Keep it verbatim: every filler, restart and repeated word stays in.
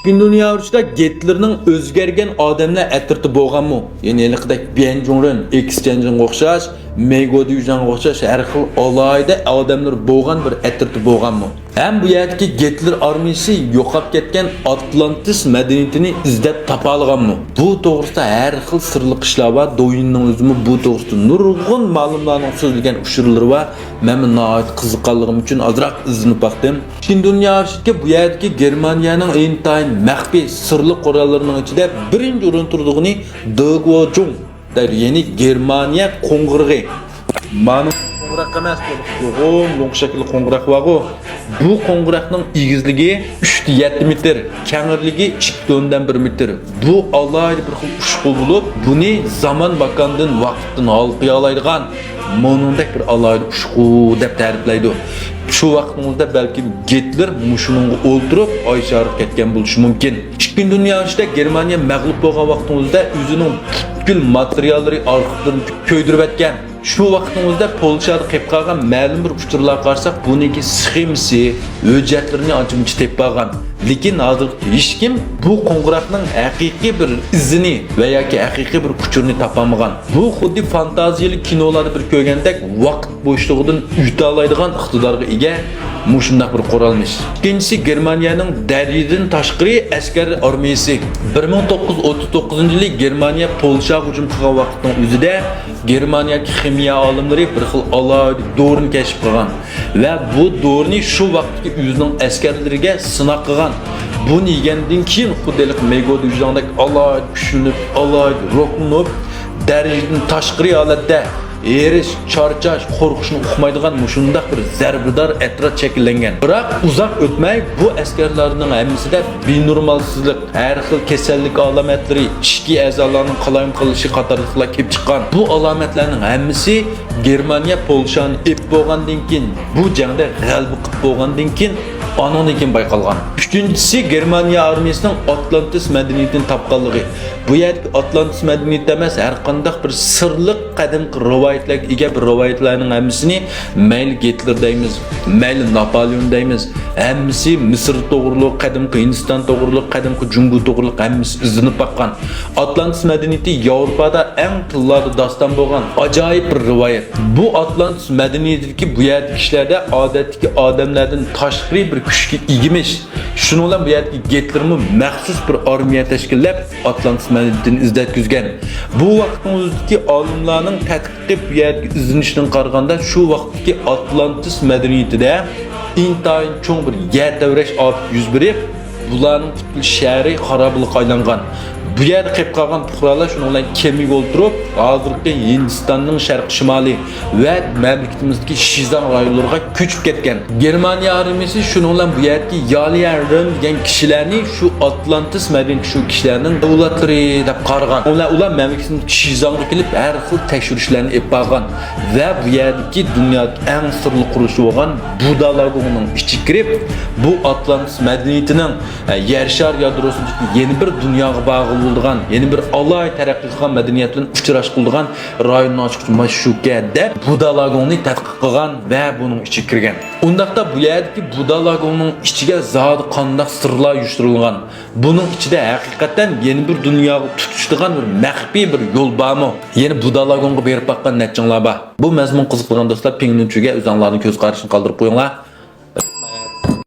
ئىككىنچى دۇنيا ئۇرۇشىدا گىتلېرنىڭ ئۆزگەرگەن ئادەملەر ئەترىتى بولغانمۇ؟ يەنى ھېلىقىدەك بيەن جۇڭرېن، ئېكس چيەنجىڭغا ئوخشاش، مېي گودۈيجاڭغا ئوخشاش ھەر خىل ئالاھىدە ئادەملىرى بولغان بىر ئەترىتى بولغانمۇ؟ ھەم بۇ يەردىكى گىتلېر ئارمىيىسى يوقاپ كەتكەن ئاتلانتىس مەدەنىيىتىنى ئىزدەپ تاپالىغانمۇ؟ بۇ توغرىسىدا ھەر خىل سىرلىق ئىشلار بار. دويىننىڭ ئۆزىمۇ بۇ توغرىسىدا نۇرغۇن مالىملارنىڭ سۆزلىگەن ئۇچۇرلىرى بار. مەنمۇ ناھايىتى قىزىققانلىقىم ئۈچۈن ئازراق ئىزدىنىپ باقتىم. ئىككىنچى دۇنيا ئۇرۇشىدىكى بۇ يەردىكى گېرمانىيەنىڭ ئىنتايىن مەخپىي سىرلىق قوراللىرىنىڭ ئىچىدە بىرىنچى ئورۇن تۇرىدىغىنى دېگوجۇڭ، يەنى گېرمانىيە قوڭغۇرىقى. مانا قوڭغۇراق ئەمەس، بۇ لوڭ، لوڭ شەكىللىك قوڭغۇراق بارغۇ. بۇ قوڭغۇراقنىڭ ئېگىزلىكى ئۈچ تە يەتتە مېتىر، كەڭرىلىكى ئىككى تە ئوندىن بىر مېتىر. بۇ ئالاھىدە بىر خىل ئۇچقۇ بولۇپ، بۇنى زامان ماكاندىن، ۋاقىتتىن ھالقىيالايدىغان مۇنىڭدەك بىر ئالاھىدە ئۇچقۇ دەپ تەرىپلەيدۇ. شۇ ۋاقىتنىڭىزدا بەلكىم گىتلېر مۇشۇنىڭغا ئولتۇرۇپ ئاي شارىغا كەتكەن بولۇشى مۇمكىن. ئىككىنچى دۇنيا ئۇرۇشىدا گېرمانىيە مەغلۇپ بولغان ۋاقتىڭىزدا ئۆزىنىڭ پۈتكۈل ماتېرىياللىرى، ئارخىپلىرىنى كۆيدۈرۈۋەتكەن. شۇ ۋاقىتنىڭ ئۆزىدە پولشادا قېلىپ قالغان مەلۇم بىر ئۇچۇرلارغا قارىساق، بۇنىڭكى سخېمىسى، ھۆججەتلىرىنى ئانچە-مۇنچە تېپىپ بولغان. لېكىن ھازىرغىچە ھېچكىم بۇ قوڭغۇراقنىڭ ھەقىقىي بىر ئىزىنى ۋە ياكى ھەقىقىي بىر ئۇچۇرىنى تاپالمىغان. بۇ خۇددى فانتازىيەلىك كىنولاردا بىر كۆرگەندەك ۋاقىت بوشلۇقىدىن ئۆتەلەيدىغان ئىقتىدارغا ئىگە مۇشۇنداق بىر قورالمىش. ئىككىنچىسى، گېرمانىيەنىڭ دەرىجىدىن تاشقىرى ئەسكەر ئارمىيىسى. بىر مىڭ توققۇز يۈز ئوتتۇز توققۇزىنچى يىلى گېرمانىيە پولشاغا ھۇجۇم قىلغان ۋاقىتنىڭ ئۆزىدە گېرمانىيەدىكى خىمىيە ئالىملىرى بىر خىل ئالاھىدە دورىنى كەشىپ قىلغان ۋە بۇ دورىنى شۇ ۋاقىتتىكى ئۆزىنىڭ ئەسكەرلىرىگە سىناق قىلغان. بۇنى يېگەندىن كېيىن خۇددى ھېلىقى مېي گودۇيجاڭدەك ئالاھىدە كۈچلىنىپ، ئالاھىدە روھلىنىپ، دەرىجىدىن تاشقىرى ھالەتتە ھېرىس، چارچاش، قورقۇشنى ئۇقمايدىغان مۇشۇنداق بىر زەربىدار ئەترەت شەكىللەنگەن. بىراق ئۇزاق ئۆتمەي بۇ ئەسكەرلەرنىڭ ھەممىسىدە بىنورمالسىزلىق، ھەر خىل كېسەللىك ئالامەتلىرى، ئىچكى ئەزالارنىڭ قالايمىقانلىشىشى قاتارلىقلار كېلىپ چىققان. بۇ ئالامەتلەرنىڭ ھەممىسى گېرمانىيە پولشانى ئېلىپ بولغاندىن كېيىن، بۇ جەڭدە غەلىبە قىلىپ بولغاندىن كېيىن، ئانىڭدىن كېيىن بايقالغان. ئۈچىنچىسى، گېرمانىيە ئارمىيىسىنىڭ ئاتلانتىس مەدەنىيىتىنى تاپقانلىقى. بۇ يەردىكى ئاتلانتىس مەدەنىيىتى ئەمەس، ھەر قانداق بىر سىرلىق قەدىمكى رىۋايەتلەرگە ئىگە بىر رىۋايەتلەرنىڭ ھەممىسىنى، مەيلى گىتلېر دەيمىز، مەيلى ناپالېئون دەيمىز، ھەممىسى مىسىر توغرۇلۇق، قەدىمكى ھىندىستان توغرۇلۇق، قەدىمكى جۇڭگو توغرۇلۇق ھەممىسى ئىزدىنىپ باققان. ئاتلانتىس مەدەنىيىتى ياۋروپادا ئەڭ تىللاردا داستان بولغان ئاجايىپ بىر رىۋايەت. بۇ ئاتلانتىس مەدەنىيىتىدىكى بۇ يەردىكى كىشىلەردە ئادەتتىكى ئادەملەردىن تاشقىرى بىر كۈچكە ئىگىمىش. شۇنىڭ بىلەن بۇ يەردىكى گىتلېرمۇ مەخسۇس بىر ئارمىيە تەشكىللەپ، ئاتلانتىس مەدەنىيىتىنى ئىزدەتكۈزگەن. بۇ ۋاقىتنىڭ ئۆزىدىكى ئالىملارنىڭ تەتقىق قىلىپ، بۇ يەردىكى ئىزدىنىشىدىن قارىغاندا، شۇ ۋاقىتتىكى ئاتلانتىس مەدەنىيىتىدە ئىنتايىن چوڭ بىر يەر تەۋرەش ئاپىتى يۈز بېرىپ، بۇلارنىڭ پۈتكۈل شەھىرى خارابىلىققا ئايلانغان. بۇ يەردە قېلىپ قالغان پۇقرالار شۇنىڭ بىلەن كېمىگە ئولتۇرۇپ، ھازىرقى ھىندىستاننىڭ شەرقىي شىمالى ۋە مەملىكىتىمىزدىكى شىزاڭ رايونلىرىغا كۆچۈپ كەتكەن. گېرمانىيە ئارمىيىسى شۇنىڭ بىلەن بۇ يەردىكى ياليەنرېن دېگەن كىشىلەرنى شۇ ئاتلانتىس مەدەنىيىتى شۇ كىشىلەرنىڭ ئەۋلادلىرى دەپ قارىغان. ئۇلار، ئۇلار مەملىكىتىمىزدىكى شىزاڭغا كېلىپ، ھەر خىل تەكشۈرۈشلەرنى ئېلىپ بارغان ۋە بۇ يەردىكى دۇنيادىكى ئەڭ سىرلىق قۇرۇلۇشى بولغان بۇدا لاگوڭنىڭ ئىچىگە كىرىپ، بۇ ئاتلانتىس مەدەنىيىتىنىڭ، ئە، يەر شارى يادروسىدىكى يەنە بىر دۇنياغا بارغىلى بولىدىغان، يەنە بىر ئالاھىدە تەرەققىي قىلغان مەدەنىيەت بىلەن ئۇچراشقىلى بولىدىغان رايوننىڭ ئاچقۇچى مانا شۇكەن دەپ، بۇدا لاگوڭنى تەتقىق قىلغان ۋە بۇنىڭ ئىچىگە كىرگەن. ئۇنداقتا بۇ يەردىكى بۇدا لاگوڭنىڭ ئىچىگە زادى قانداق سىرلار يوشۇرۇلغان؟ بۇنىڭ ئىچىدە ھەقىقەتەن يەنە بىر دۇنياغا تۇتىشىدىغان بىر مەخپىي بىر يول بارمۇ؟ يەنە بۇدا لاگوڭغا بېرىپ باققان نەچچىڭلار بار؟ بۇ مەزمۇن قىزىقىدىغان دوستلار، پىڭلۈنچۈگە ئۆزۈڭلارنىڭ كۆز قارىشىنى قالدۇرۇپ قويۇڭلار.